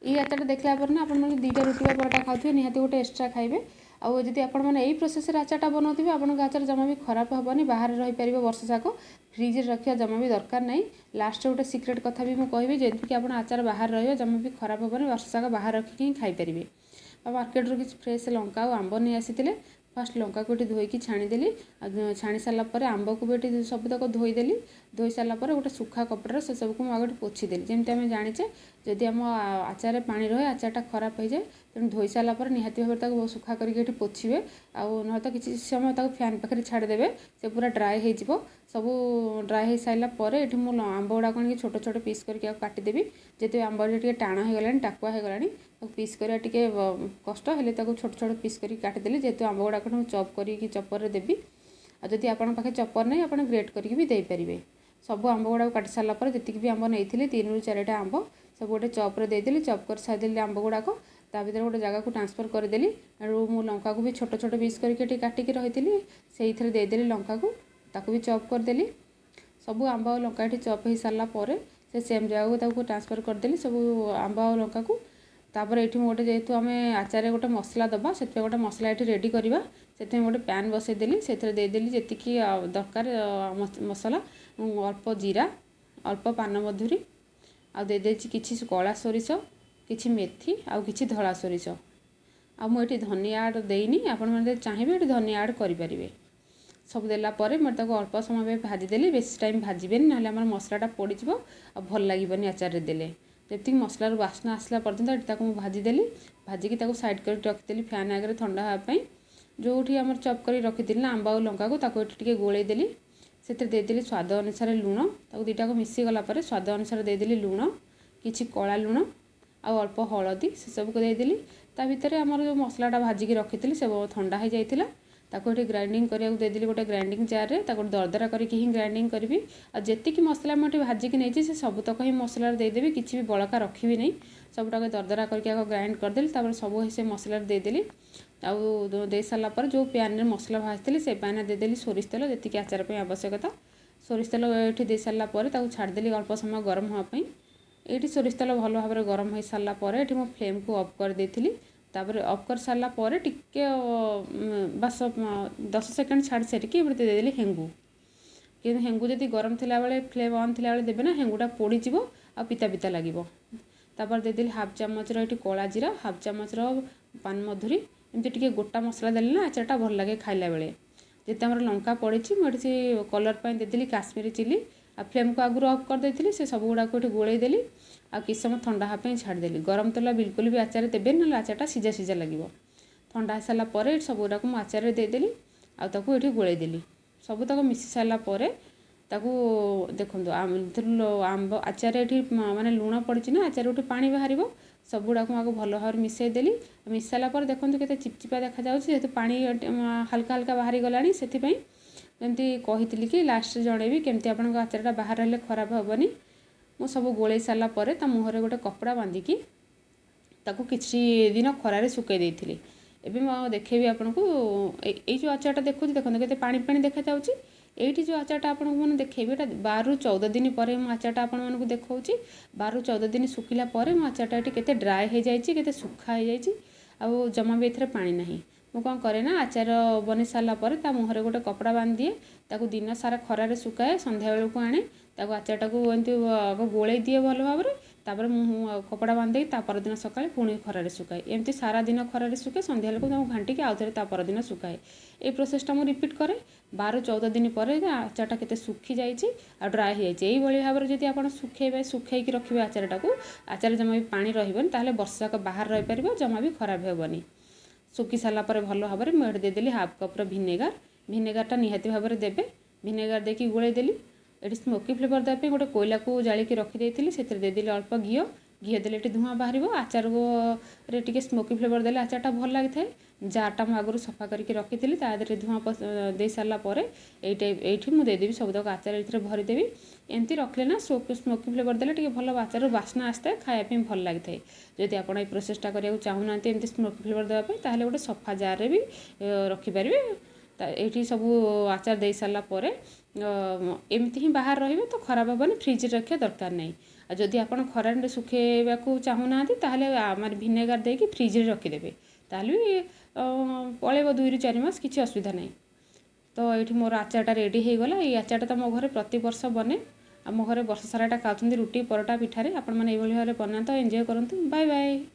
ଏଇ ଆଚାରଟା ଦେଖିଲା ପରେ ନା ଆପଣମାନେ 2ଟା ରୁଟି ବା ପରଟା ଖାଉଥିବେ, ନିହାତି ଗୋଟେ ଏକ୍ସଟ୍ରା ଖାଇବେ। ଆଉ ଯଦି ଆପଣମାନେ ଏଇ ପ୍ରୋସେସ୍ରେ ଆଚାରଟା ବନାଉଥିବେ, ଆପଣଙ୍କ ଆଚାର ଜମା ବି ଖରାପ ହେବନି, ବାହାରେ ରହିପାରିବ ବର୍ଷ ଯାକ, ଫ୍ରିଜ୍ରେ ରଖିବା ଜମା ବି ଦରକାର ନାହିଁ। ଲାଷ୍ଟରେ ଗୋଟେ ସିକ୍ରେଟ୍ କଥା ବି ମୁଁ କହିବି, ଯେମିତିକି ଆପଣ ଆଚାର ବାହାରେ ରହିବ, ଜମା ବି ଖରାପ ହେବନି, ବର୍ଷ ଯାକ ବାହାରେ ରଖିକି ହିଁ ଖାଇପାରିବେ। ଆଉ ମାର୍କେଟରୁ କିଛି ଫ୍ରେଶ୍ ଲଙ୍କା ଆଉ ଆମ୍ବ ନେଇ ଆସିଥିଲେ। ଫାଷ୍ଟ ଲଙ୍କାକୁ ଏଠି ଧୋଇକି ଛାଣିଦେଲି, ଆଉ ଛାଣି ସାରିଲା ପରେ ଆମ୍ବକୁ ବି ଏଠି ସବୁତକ ଧୋଇଦେଲି। ଧୋଇ ସାରିଲା ପରେ ଗୋଟେ ଶୁଖା କପଡ଼ାରେ ସେସବୁକୁ ମୁଁ ଆଗ ଏଠି ପୋଛିଦେଲି। ଯେମିତି ଆମେ ଜାଣିଛେ, ଯଦି ଆମ ଆଚାରରେ ପାଣି ରହେ, ଆଚାରଟା ଖରାପ ହେଇଯାଏ। ତେଣୁ ଧୋଇ ସାରିଲା ପରେ ନିହାତି ଭାବରେ ତାକୁ ଶୁଖା କରିକି ଏଠି ପୋଛିବେ, ଆଉ ନହେଲେ ତ କିଛି ସମୟ ତାକୁ ଫ୍ୟାନ୍ ପାଖରେ ଛାଡ଼ିଦେବେ, ସେ ପୁରା ଡ୍ରାଏ ହେଇଯିବ। ସବୁ ଡ୍ରାଏ ହେଇସାରିଲା ପରେ ଏଠି ମୁଁ ଆମ୍ବ ଗୁଡ଼ାକ ଆଣିକି ଛୋଟ ଛୋଟ ପିସ୍ କରିକି ଆଉ କାଟିଦେବି। ଯେହେତୁ ଆମ୍ବ ଟିକେ ଟାଣ ହେଇଗଲାଣି, ଟାକୁଆ ହେଇଗଲାଣି, ତାକୁ ପିସ୍ କରିବା ଟିକେ କଷ୍ଟ, ହେଲେ ତାକୁ ଛୋଟ ଛୋଟ ପିସ୍ କରିକି କାଟିଦେଲି। ଯେହେତୁ ଆମ୍ବ ଗୁଡ଼ାକ ମୁଁ ଚପ୍ କରିକି ଚପରରେ ଦେବି, ଆଉ ଯଦି ଆପଣଙ୍କ ପାଖେ ଚପର ନାହିଁ, ଆପଣ ଗ୍ରେଟ୍ କରିକି ବି ଦେଇପାରିବେ। ସବୁ ଆମ୍ବ ଗୁଡ଼ାକ କାଟି ସାରିଲା ପରେ ଯେତିକି ବି ଆମ୍ବ ନେଇଥିଲି, 3ରୁ 4ଟା ଆମ୍ବ, ସବୁ ଗୋଟେ ଚପ୍ରେ ଦେଇଦେଲି। ଚପ୍ କରି ସାରିଦେଲି ଆମ୍ବ ଗୁଡ଼ାକ, ତା ଭିତରେ ଗୋଟେ ଜାଗାକୁ ଟ୍ରାନ୍ସଫର୍ କରିଦେଲି। ଆଉ ମୁଁ ଲଙ୍କାକୁ ବି ଛୋଟ ଛୋଟ ପିସ୍ କରିକି ଏଠି କାଟିକି ରହିଥିଲି, ସେଇଥିରେ ଦେଇଦେଲି ଲଙ୍କାକୁ, ତାକୁ ବି ଚପ୍ କରିଦେଲି। ସବୁ ଆମ୍ବ ଆଉ ଲଙ୍କା ଏଠି ଚପ୍ ହେଇସାରିଲା ପରେ ସେ ସେମ୍ ଜାଗାକୁ ତାକୁ ଟ୍ରାନ୍ସଫର୍ କରିଦେଲି ସବୁ ଆମ୍ବ ଆଉ ଲଙ୍କାକୁ। ତାପରେ ଏଇଠି ମୁଁ ଗୋଟେ, ଯେହେତୁ ଆମେ ଆଚାରରେ ଗୋଟେ ମସଲା ଦେବା, ସେଥିପାଇଁ ଗୋଟେ ମସଲା ଏଠି ରେଡ଼ି କରିବା। ସେଥିପାଇଁ ଗୋଟେ ପ୍ୟାନ୍ ବସେଇଦେଲି, ସେଥିରେ ଦେଇଦେଲି ଯେତିକି ଦରକାର ମସଲା। ଅଳ୍ପ ଜିରା, ଅଳ୍ପ ପାନମଧୁରୀ, ଆଉ ଦେଇଦେଇଛି କିଛି କଳା ସୋରିଷ, କିଛି ମେଥି ଆଉ କିଛି ଧଳା ସୋରିଷ। ଆଉ ମୁଁ ଏଠି ଧନିଆ ଆଡ଼୍ ଦେଇନି, ଆପଣମାନେ ଯଦି ଚାହିଁବେ ଏଠି ଧନିଆ ଆଡ଼୍ କରିପାରିବେ। ସବୁ ଦେଲା ପରେ ମୁଁ ତାକୁ ଅଳ୍ପ ସମୟ ପାଇଁ ଭାଜିଦେଲି। ବେଶୀ ଟାଇମ୍ ଭାଜିବେନି, ନହେଲେ ଆମର ମସଲାଟା ପୋଡ଼ିଯିବ ଆଉ ଭଲ ଲାଗିବନି ଆଚାରରେ ଦେଲେ। ଯେତିକି ମସଲାରୁ ବାସ୍ନା ଆସିଲା ପର୍ଯ୍ୟନ୍ତ ଏଠି ତାକୁ ମୁଁ ଭାଜିଦେଲି। ଭାଜିକି ତାକୁ ସାଇଡ଼୍ କରିକି ରଖିଦେଲି ଫ୍ୟାନ୍ ଆଗରେ ଥଣ୍ଡା ହେବା ପାଇଁ। ଯେଉଁଠି ଆମର ଚପ୍ କରି ରଖିଥିଲି ନା ଆମ୍ବ ଆଉ ଲଙ୍କାକୁ, ତାକୁ ଏଠି ଟିକେ ଗୋଳେଇ ଦେଲି। ସେଥିରେ ଦେଇଦେଲି ସ୍ୱାଦ ଅନୁସାରେ ଲୁଣ। ତାକୁ ଦୁଇଟାକୁ ମିଶିଗଲା ପରେ ସ୍ୱାଦ ଅନୁସାରେ ଦେଇଦେଲି ଲୁଣ, କିଛି କଳା ଲୁଣ ଆଉ ଅଳ୍ପ ହଳଦୀ, ସେସବୁକୁ ଦେଇଦେଲି। ତା ଭିତରେ ଆମର ଯେଉଁ ମସଲାଟା ଭାଜିକି ରଖିଥିଲି ସେ ଥଣ୍ଡା ହେଇଯାଇଥିଲା, ତାକୁ ଏଠି ଗ୍ରାଇଣ୍ଡିଙ୍ଗ କରିବାକୁ ଦେଇଦେଲି ଗୋଟେ ଗ୍ରାଇଣ୍ଡିଙ୍ଗ ଜାର୍ରେ। ତାକୁ ଦରଦରା କରିକି ହିଁ ଗ୍ରାଇଣ୍ଡିଙ୍ଗ କରିବି। ଆଉ ଯେତିକି ମସଲା ମୁଁ ଏଠି ଭାଜିକି ନେଇଛି, ସେ ସବୁତକ ହିଁ ମସଲାରେ ଦେଇଦେବି, କିଛି ବି ବଳକା ରଖିବି ନାହିଁ। ସବୁଟାକୁ ଦରଦରା କରିକି ଆଗ ଗ୍ରାଇଣ୍ଡ କରିଦେଲି, ତାପରେ ସବୁ ସେ ମସଲାରେ ଦେଇଦେଲି। ଆଉ ଦେଇ ସାରିଲା ପରେ ଯେଉଁ ପ୍ୟାନ୍ରେ ମସଲା ଭାଜିଥିଲି, ସେ ପ୍ୟାନ୍ରେ ଦେଇଦେଲି ସୋରିଷ ତେଲ, ଯେତିକି ଆଚାର ପାଇଁ ଆବଶ୍ୟକତା। ସୋରିଷ ତେଲ ଏଠି ଦେଇ ସାରିଲା ପରେ ତାକୁ ଛାଡ଼ିଦେଲି ଅଳ୍ପ ସମୟ ଗରମ ହେବା ପାଇଁ। ଏଇଠି ସୋରିଷ ତେଲ ଭଲ ଭାବରେ ଗରମ ହେଇସାରିଲା ପରେ ଏଠି ମୁଁ ଫ୍ଲେମ୍କୁ ଅଫ୍ କରିଦେଇଥିଲି। ତାପରେ ଅଫ୍ କରିସାରିଲା ପରେ ଟିକେ ବାସ 10 ସେକେଣ୍ଡ ଛାଡ଼ି ସାରିକି ଏମିତି ଦେଇଦେଲି ହେଙ୍ଗୁ। କିନ୍ତୁ ହେଙ୍ଗୁ ଯଦି ଗରମ ଥିଲାବେଳେ, ଫ୍ଲେମ୍ ଅନ୍ ଥିଲାବେଳେ ଦେବେ ନା, ହେଙ୍ଗୁଟା ପୋଡ଼ିଯିବ ଆଉ ପିତା ପିତା ଲାଗିବ। ତାପରେ ଦେଇଦେଲି ହାଫ୍ ଚାମଚର ଏଠି କଳା ଜିରା, ହାଫ୍ ଚାମଚର ପାନମଧୁରୀ। ଏମିତି ଟିକେ ଗୋଟା ମସଲା ଦେଲେ ନା ଆଚାରଟା ଭଲ ଲାଗେ ଖାଇଲା ବେଳେ। ଯେତେ ଆମର ଲଙ୍କା ପଡ଼ିଛି, ମୁଁ ଏଠି ସେ କଲର୍ ପାଇଁ ଦେଇଦେଲି କାଶ୍ମୀରୀ ଚିଲି। ଆଉ ଫ୍ଲେମ୍କୁ ଆଗରୁ ଅଫ୍ କରିଦେଇଥିଲି। ସେ ସବୁ ଗୁଡ଼ାକୁ ଏଠି ଗୋଳେଇ ଦେଲି ଆଉ କିଛି ସମୟ ଥଣ୍ଡା ହେବା ପାଇଁ ଛାଡ଼ିଦେଲି। ଗରମ ତେଲ ବିଲକୁଲ ବି ଆଚାରରେ ଦେବେନି, ନହେଲେ ଆଚାରଟା ସିଝା ସିଝା ଲାଗିବ। ଥଣ୍ଡା ହେଇସାରିଲା ପରେ ଏଠି ସବୁ ଗୁଡ଼ାକୁ ମୁଁ ଆଚାରରେ ଦେଇଦେଲି ଆଉ ତାକୁ ଏଠି ଗୋଳେଇ ଦେଲି। ସବୁତକ ମିଶି ସାରିଲା ପରେ ତାକୁ ଦେଖନ୍ତୁ, ଆମ୍ବ ଆଚାରରେ ଏଠି ମାନେ ଲୁଣ ପଡ଼ିଛି ନା, ଆଚାର ଏଠି ପାଣି ବାହାରିବ। ସବୁଗୁଡ଼ାକୁ ମୁଁ ଆଗ ଭଲ ଭାବରେ ମିଶାଇ ଦେଲି। ମିଶି ସାରିଲା ପରେ ଦେଖନ୍ତୁ କେତେ ଚିପଚିପା ଦେଖାଯାଉଛି, ଯେହେତୁ ପାଣି ହାଲକା ହାଲକା ବାହାରିଗଲାଣି। ସେଥିପାଇଁ ଯେମିତି କହିଥିଲି କି ଲାଷ୍ଟରେ ଜଣେଇବି କେମିତି ଆପଣଙ୍କ ଆଚାରଟା ବାହାରେ ରହିଲେ ଖରାପ ହେବନି। ମୁଁ ସବୁ ଗୋଳେଇ ସାରିଲା ପରେ ତା ମୁହଁରେ ଗୋଟେ କପଡ଼ା ବାନ୍ଧିକି ତାକୁ କିଛି ଦିନ ଖରାରେ ଶୁଖେଇ ଦେଇଥିଲି। ଏବେ ମୁଁ ଆଉ ଦେଖେଇବି ଆପଣଙ୍କୁ ଏଇ ଯେଉଁ ଆଚାରଟା ଦେଖୁଛି, ଦେଖନ୍ତୁ କେତେ ପାଣି ପାଣି ଦେଖାଯାଉଛି। ଏଇଠି ଯେଉଁ ଆଚାରଟା ଆପଣଙ୍କୁ ମୁଁ ଦେଖେଇବି, ଏଇଟା 12ରୁ 14 ଦିନ ପରେ ମୁଁ ଆଚାରଟା ଆପଣମାନଙ୍କୁ ଦେଖାଉଛି। 12ରୁ 14 ଦିନ ଶୁଖିଲା ପରେ ମୋ ଆଚାରଟା ଏଠି କେତେ ଡ୍ରାଏ ହେଇଯାଇଛି, କେତେ ଶୁଖା ହେଇଯାଇଛି, ଆଉ ଜମା ବି ଏଥିରେ ପାଣି ନାହିଁ। ମୁଁ କ'ଣ କରେ ନା, ଆଚାର ବନେଇ ସାରିଲା ପରେ ତା ମୁହଁରେ ଗୋଟେ କପଡ଼ା ବାନ୍ଧିଦିଏ, ତାକୁ ଦିନ ସାରା ଖରାରେ ଶୁଖାଏ। ସନ୍ଧ୍ୟାବେଳକୁ ଆଣେ ତାକୁ, ଆଚାରଟାକୁ ଏମିତି ଗୋଳେଇ ଦିଏ ଭଲ ଭାବରେ। ତାପରେ ମୁଁ କପଡ଼ା ବାନ୍ଧିଦେଇକି ତା ପରଦିନ ସକାଳେ ପୁଣି ଖରାରେ ଶୁଖାଏ। ଏମିତି ସାରା ଦିନ ଖରାରେ ଶୁଖେ, ସନ୍ଧ୍ୟାବେଳକୁ ତାକୁ ଘାଣ୍ଟିକି ଆଉ ଥରେ ତା ପରଦିନ ଶୁଖାଏ। ଏଇ ପ୍ରୋସେସଟା ମୁଁ ରିପିଟ୍ କରେ। 12 14 ଦିନ ପରେ ଆଚାରଟା କେତେ ଶୁଖି ଯାଇଛି ଆଉ ଡ୍ରାଏ ହେଇଯାଇଛି। ଏଇଭଳି ଭାବରେ ଯଦି ଆପଣ ଶୁଖେଇବେ, ଶୁଖେଇକି ରଖିବେ ଆଚାରଟାକୁ, ଆଚାର ଜମା ବି ପାଣି ରହିବନି, ତାହେଲେ ବର୍ଷ ଯାକ ବାହାରେ ରହିପାରିବ, ଜମା ବି ଖରାପ ହେବନି। ଶୁଖି ସାରିଲା ପରେ ଭଲ ଭାବରେ ମୁଁ ଏଠି ଦେଇଦେଲି ହାଫ୍ କପ୍ର ଭିନେଗାର। ଭିନେଗାରଟା ନିହାତି ଭାବରେ ଦେବେ। ଭିନେଗାର ଦେଇକି ଗୋଳେଇ ଦେଲି। ଏଠି ସ୍ମୋକି ଫ୍ଲେଭର୍ ଦେବା ପାଇଁ ଗୋଟେ କୋଇଲାକୁ ଜାଳିକି ରଖିଦେଇଥିଲି, ସେଥିରେ ଦେଇଦେଲି ଅଳ୍ପ ଘିଅ। ଘିଅ ଦେଲେ ଏଠି ଧୂଆଁ ବାହାରିବ। ଆଚାରରେ ଟିକେ ସ୍ମୋକି ଫ୍ଲେଭର୍ ଦେଲେ ଆଚାରଟା ଭଲ ଲାଗିଥାଏ। ଜାର୍ଟା ମୁଁ ଆଗରୁ ସଫା କରିକି ରଖିଥିଲି, ତା ଦେହରେ ଧୂଆଁ ଦେଇ ସାରିଲା ପରେ ଏଇଠି ମୁଁ ଦେଇଦେବି ସବୁତକ ଆଚାର, ଏଥିରେ ଭରିଦେବି। ଏମିତି ରଖିଲେ ନା ସ୍ମୋକି ଫ୍ଲେଭର୍ ଦେଲେ ଟିକେ ଭଲ ଆଚାରରୁ ବାସ୍ନା ଆସିଥାଏ, ଖାଇବା ପାଇଁ ଭଲ ଲାଗିଥାଏ। ଯଦି ଆପଣ ଏଇ ପ୍ରୋସେସଟା କରିବାକୁ ଚାହୁଁନାହାନ୍ତି ଏମିତି ସ୍ମୋକି ଫ୍ଲେଭର୍ ଦେବା ପାଇଁ, ତାହେଲେ ଗୋଟେ ସଫା ଜାର୍ରେ ବି ରଖିପାରିବେ। ଏଇଠି ସବୁ ଆଚାର ଦେଇ ସାରିଲା ପରେ ଏମିତି ହିଁ ବାହାରେ ରହିବେ ତ ଖରାପ ହେବନି, ଫ୍ରିଜ୍ରେ ରଖିବା ଦରକାର ନାହିଁ। ଆଉ ଯଦି ଆପଣ ଖରାରେ ଶୁଖେଇବାକୁ ଚାହୁଁନାହାନ୍ତି, ତାହେଲେ ମାନେ ଭିନେଗାର ଦେଇକି ଫ୍ରିଜରେ ରଖିଦେବେ, ତାହେଲେ ବି ପଳେଇବ 2ରୁ 4 ମାସ, କିଛି ଅସୁବିଧା ନାହିଁ। ତ ଏଇଠି ମୋର ଆଚାରଟା ରେଡ଼ି ହେଇଗଲା। ଏଇ ଆଚାରଟା ତ ମୋ ଘରେ ପ୍ରତିବର୍ଷ ବନେ। ଆମ ଘରେ ବର୍ଷ ସାରାଟା ଖାଉଛନ୍ତି ରୁଟି, ପରଟା, ପିଠାରେ। ଆପଣମାନେ ଏଇଭଳି ଭାବରେ ବନାନ୍ତୁ, ଏନ୍ଜୟ କରନ୍ତୁ। Bye bye.